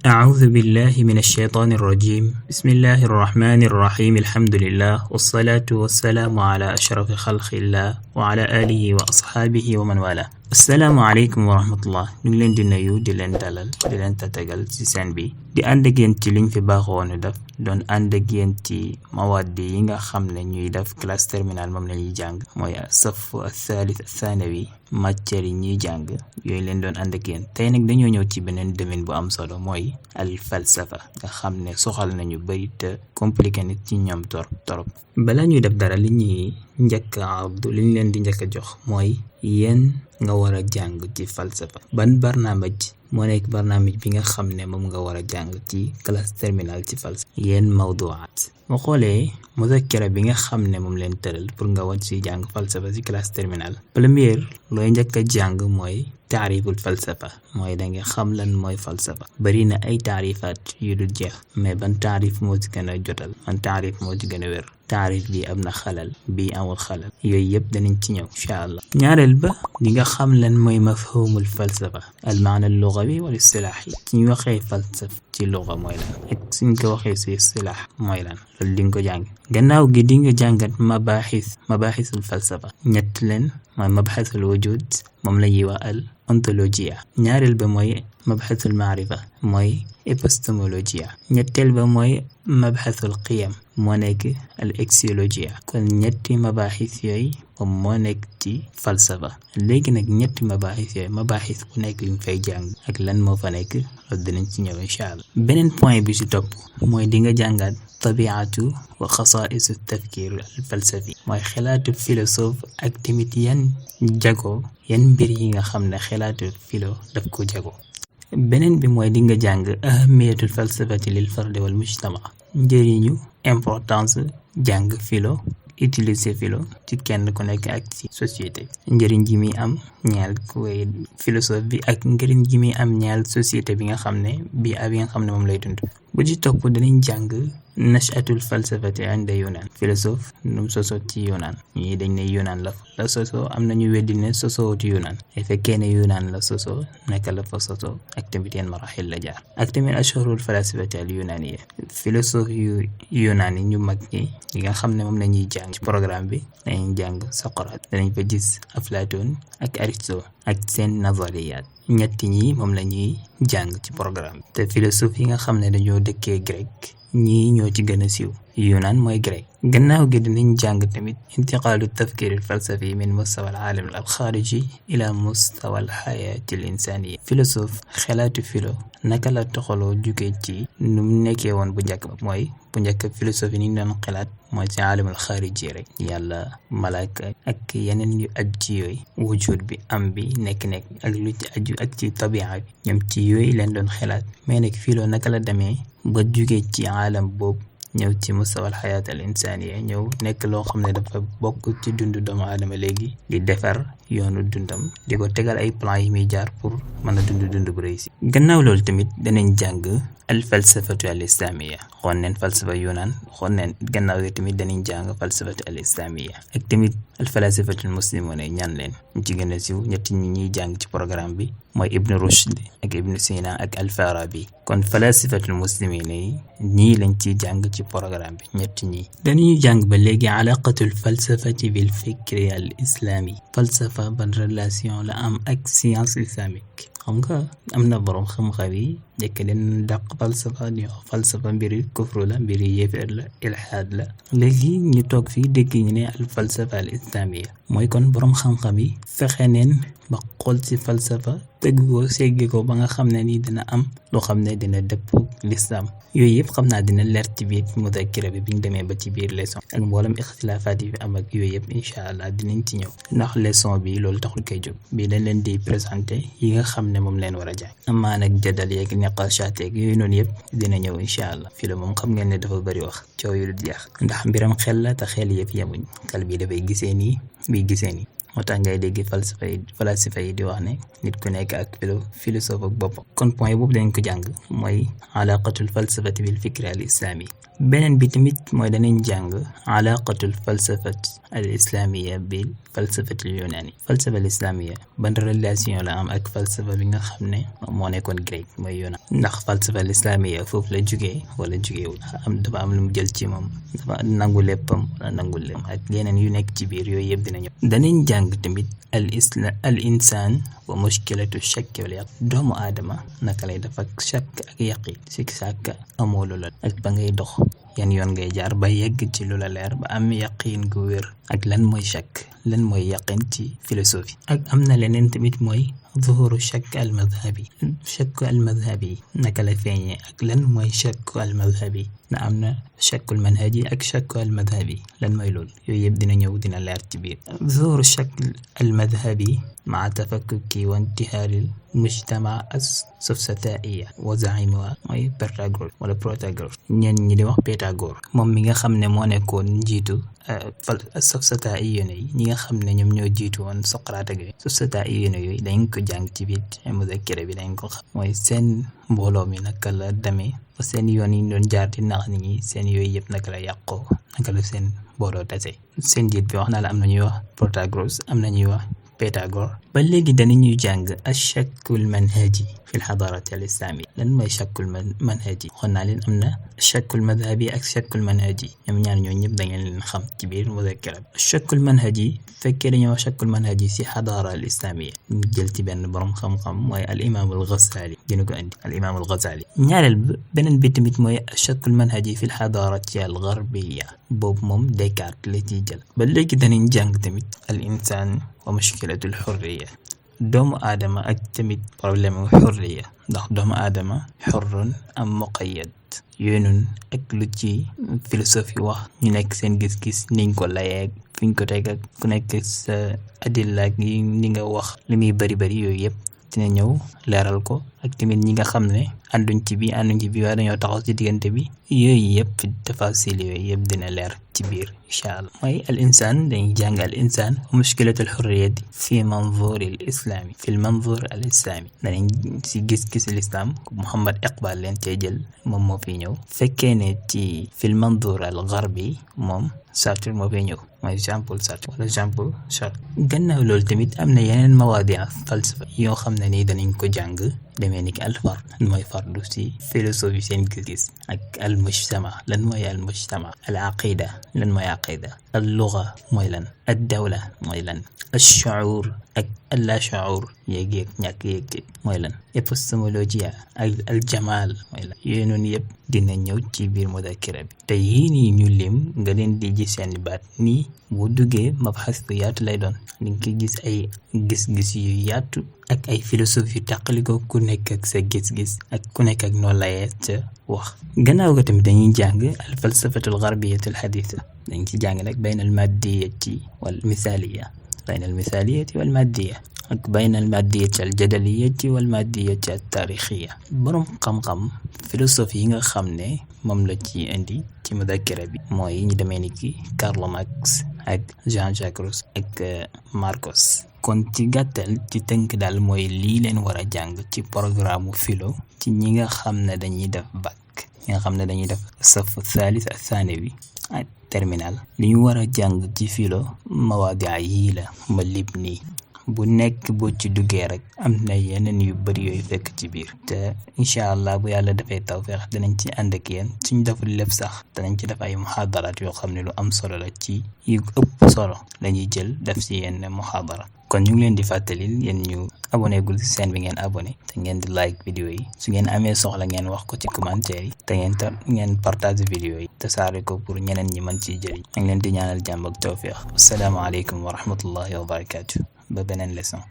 أعوذ بالله من الشيطان الرجيم. بسم الله الرحمن الرحيم. الحمد لله والصلاة والسلام على أشرف خلق الله وعلى آله وأصحابه ومن والاه. السلام عليكم ورحمة الله. ñu ngi leen di nuyu di leen dalal di leen tatagal ci seen bi di ànd ak yéen ci liñ fi baaxoon def doon ànd ak yéen ci mawaad yi nga xam ne ñuy def classe terminale moom la ñuy jàng mooy saf al-thalith al-thanawi matière yi ñuy jàng yooyu leen doon ànd ak yéen tey nag dañoo ñëw ci beneen domaine bu am solo mooy al falsafa nga xam ne soxal nañu bari te compliqué nit ci ñoom torop bala ñuy def dara li ñuy njëkk abdu li ñu leen di njëkk a jox mooy yéen nga war a jàng ci falsafa ban barnaamij moo nekk barnaamij bi nga xam ne moom nga war a jàng ci classe terminale ci falsafa yéen mawduwaat moo xoolee muzakkira bi nga xam ne moom leen tëral pour nga wàcc ci jàng falsafa ci classe terminale première looy njëkk a jàng mooy taariful falsafa mooy da nga xam lan mooy falsafa bari na ay taarifaat yu dul jeex mais ban taarif moo ci gën a jotal ban taarif moo ci gën a wér taarif bi am na xalal bi amul xalal yooyu yëpp danañ ci ñëw incha allah ñaareel ba di nga xam lan mooy mafhumul falsafa al maana al lugawi wal istilaahi suñ waxee falsafa ci luga mooy lan ak suñ ko waxee ci istilaah mooy lan loolu di nga ko jàng gannaaw gi di nga jàngat mabaxisul falsafa ñett leen mooy mabxasul wujud moom la ñuy wax al ontologia ñaareel ba mooy mabxasul maarifa mooy épistémologia ñetteel ba mooy mabxasul qiyam moo nekk al axiologia kon ñetti mabaxis yooyu moom moo nekk ci falsafa léegi nag ñetti mabaxis yooyu mabaxis bu nekk yu fay jàng ak lan moo fa nekk loolu dinañ ci ñëw incha allah beneen point bi ci topp mooy di nga jàngaat tabiatu wa xasaisu tafkir al falsafi mooy xalaatu philosophe ak tamit yan mbir yi nga xam ne xalaatu philo daf ko jago beneen bi mooy di nga jàng ahamiyatul falsafati lil fardi wal mujtama njëriñu importance jàng philo utiliser philo ci kenn ku nekk ak ci société njëriñ ji muy am ñaal koy philosophe bi ak njëriñ ji muy am ñaal société bi nga xam ne bi nga xam ne moom lay dund bu ci topp danañ jàng nashatul falsafati inda Yunaan philosophe num soso ci Yunaan ñii dañ ne Yunaan la soso am nañu weddi ne soso ci Yunaan fekkee ne Yunaan la soso naka la fa soso ak tamit yenn maraxil la jaar ak tamit ashhurul falasifati al yunaniya philosophe yu Yunaan yi ñu mag ñi nga xam ne moom la ñuy jàng ci programme bi dañuy jàng Socrate danañ fa gis Aflaton ak Aristote ak seen nazariyaat ñetti ñi moom la ñuy jàng ci programme bi te philosophe yi nga xam ne dañoo dëkkee grec ñii ñoo ci gën a siiw Yunaan mooy grec gannaaw gi dinañ jàng tamit intiqaalu tafkir al falsafi min mustawa al aalam al xaariji ila mustawa al xayaati al insaniya philosophe xelaatu philo naka la toxaloo jugee ci nu mu nekkee woon bu njëkk ba mooy bu njëkk philosophie ni ñu doon xelaat mooy ci aalamul xaariji rek yàlla malaaka ak yeneen yu aju ci yooyu wujud bi am bi nekk-nekk ak lu ci aju ak ci tabia bi ñoom ci yooyu leen doon xelaat mais nag philo naka la demee ba jugee ci aalam boobu ñëw ci mustawal xayaat al insaniya ñëw nekk loo xam ne dafa bokk ci dundu doomu aadama léegi di defar yoonu dundam di ko tegal ay plan yi muy jaar pour mën a dund bu réussi gannaaw loolu tamit danañ jàng al falsafatu al islamiya xoon neen falsafa Yunaan xoon neen gannaaw yi tamit danañ jàng falsafatu al islamiya ak tamit al falasifatu al muslimuna ñaan leen ñu ci gën a siiw ñetti ñi ñuy jàng ci programme bi mooy Ibn Rushd ak Ibn Sina ak al Farabi kon falasifatul muslimina yi ñii lañ ciy jàng ci programme bi ñetti ñi dañuy jàng ba léegi alaqatul falsafati bil fikri al islami falsafa ban relation la am ak science islamique xam nga am na borom xam-xam yi njëkk leen dàq falsafa di wax falsafa mbiri kufru la mbiri yéeféer la ilhaad la léegi ñu toog fii dégg ñu ne al falsafa al islamiya mooy kon borom xam-xam yi fexe neen ba xool ci falsafa tëgg ko seggi ko ba nga xam ne ni dina am loo xam ne dina dëpp l'islam yooyu yëpp xam naa dina leer ci biir mudakkira bi biñ demee ba ci biir leçon ak mboolem ixtilaafaat yi fi am ak yooyu yëpp incha allah dinañ ci ñëw ndax leçon bi loolu taxul koy jóg bii dañ leen di présenté yi nga xam ne moom leen war a jàng amaa nag jadal yeeg niqaashaat yeeg yooyu noonu yëpp dina ñëw incha allah fii la moom xam ngeen ne dafa bëri wax coow yu dul jeex ndax mbiram xel la te xel yëpp yemuñ xel bi dafay gisee nii bii gisee nii moo tax ngay dégg falasifa yi di wax ne nit ku nekk ak philosophe ak boppam. kon point boobu dañ ko jàng mooy alaqatul falsafati bil fikri al islami. beneen bi tamit mooy danañ jàng alaqatul falsafati al islamia bil falsafati al yunani. falsafa al islamia ban relation la am ak falsafa bi nga xam ne moo nekkoon grec mooy Yunan. ndax falsafa al islamia foofu la jugee wala jugeewul, dafa am lu mu jël ci moom, dafa nangu léppam wala nangul lépp ak yeneen yu nekk ci biir yooyu yëpp dina ñëw. danañ jàng tamit al insaan wa mushkilatu shakk wal yaqin. doomu aadama naka lay def ak shakk ak yaqin, sikki sàkk amoo lu la ak ba ngay dox yan yoon ngay jaar ba yegg ci lu la leer ba am yaqin gu wér, ak lan mooy shakk, lan mooy yaqin ci philosophie. ak am na leneen tamit mooy zuhuru shakk al madhabi. shakk al madhabi naka la feeñee ak lan mooy shakk al madhabi. na am na shakkul manhaji ak shakk al madhabi, lan mooy loolu. yooyu yëpp dina ñëw dina leer ci biir. zuhuru shakk al madhabi مع تفكك وانتهار المجتمع السفسطائية وزعيمها mooy Pythagore wala Protagoras. ñenn ñi di wax Pythagore moom mi nga xam ne moo nekkoon njiitu sufsataa'iyuuna yi, ñi nga xam ne ñoom ñoo jiitu woon Socrate ak yooyu. sufsataa'iyuuna yooyu dañ ko jàng ci biir muzakkira bi, dañ ko xam mooy seen mbooloo mi naka la demee ba seen yoon yi doon jaar di nax nit ñi, seen yooyu yëpp naka la yàqoo, naka la seen mbooloo tase. seen jiit bi wax naa la am na ñuy wax Protagoras, am na ñuy wax Pythagore. ba léegi danañuy jàng ash-shakkul manhaji fi al-hadarat al-islamiyya. lan mooy shakkul manhaji? xool naa leen am na shakkul madhabi ak shakkul manhaji, ñoom ñaar ñoo ñëpp da ngeen leen xam ci biir muzakkira bi. shakkul manhaji fekkee dañoo wax shakkul manhaji si hadara al-islamiyya, ñu jël ci benn borom xam-xam mooy al-imam al-Ghazali dina ko indi, al-imam al-Ghazali. ñaareel beneen bi tamit mooy shakkul manhaji fi al-hadarat al-gharbiyya, boobu moom Descartes la ciy jël. ba léegi danañ jàng tamit al-insaan wa mushkilatul hurriya. doomu aadama ak tamit problème hurriya, ndax doomu aadama hurrun am muqayyad. yooyu noonu ak lu ci philosophie wax, ñu nekk seen gis-gis niñ ko layeeg fiñ ko teg ak ku nekk sa adilla ak ni nga wax li muy bari yooyu yëpp dina ñëw leeral ko. ak tamit ñi nga xam ne ànduñ ci bi waaye dañoo taxaw ci diggante bi, yooyu yëpp tafasil yooyu yëpp dina leer ci biir incha allah. mooy al insaan, dañuy jàng al insaan wa mushkilatu al hurriyati fi manzur al islami, fi al manzur al islami. danañ si gis-gis l'islam Muhammad Iqbal leen cee jël, moom moo fi ñëw. fekkee ne ci fi al manzur al gharbi moom Sartre moo fi ñëw, mooy Jean-Paul Sartre wala Jean-Paul Sartre. gannaaw loolu tamit am na yeneen mawaadi falsafa yoo xam ne nii danañ ko jàng, demee ni ki al fard, mooy fardu si philosophie seen gis-gis, ak al mujtama, lan mooy al mujtama, al aqida, lan mooy aqida, al lugha mooy lan, ad dawla mooy lan, al shuur ak al la shuur, yéeg ñàkk yéeg mooy lan, épistémologie ak al jamal mooy lan. yooyu noonu yëpp dina ñëw ci biir muzakkira bi. te yii nii ñu lim nga leen di gis seen baat nii, bu duggee mabxas bu yaatu lay doon, di nga gis ay gis-gis yu yaatu ak ay philosophie yu tàqaliko, ku nekk ak sa gis-gis ak ku nekk ak noo layee ca wax. gannaaw ga tamit dañuy jàng al falsafatu al gharbiyatu al haditha. dañ ci jàng nag bayna al maddiyati wal misaliya, bayna al misaliyati wal maddiya, ak bayna al maddiyati al jadaliyati wal maddiyati al tarixiya. borom xam-xam philosophie yi nga xam ne moom la ci indi ci muzakkira bi mooy ñu demee ni ki Karl Marx ak Jean-Jacques Rousseau ak Marcos. kon ci gàttal ci tënk daal mooy lii leen war a jàng ci programme philo ci ñi nga xam ne dañuy def bac, ñi nga xam ne dañuy def safu thalith ak thanawi ak terminal. li ñu war a jàng ci philo mawaadi yii la ma lib nii, bu nekk boo ci duggee rek am na yeneen yu bari yooyu fekk ci biir. te incha allah bu yàlla dafay tawfeex danañ ci ànd ak yéen, suñ deful lépp sax danañ ci def ay muhaadaraat yoo xam ne lu am solo la, ci yu ëpp solo lañuy jël def ci yenn muhaadara. kon ñu ngi leen di fàttalil yéen ñu abonné gul ci chaîne bi ngeen abonné, te ngeen di like vidéo yi. su ngeen amee soxla ngeen wax ko ci commentaire yi, te ngeen partage vidéo yi te saare ko pour ñeneen ñi mën ciy jëriñ. ñu ngi leen di ñaanal jàmm ak tawfeex. asalaamaaleykum wa rahmatullahi wa barakaatu. ba beneen leçon.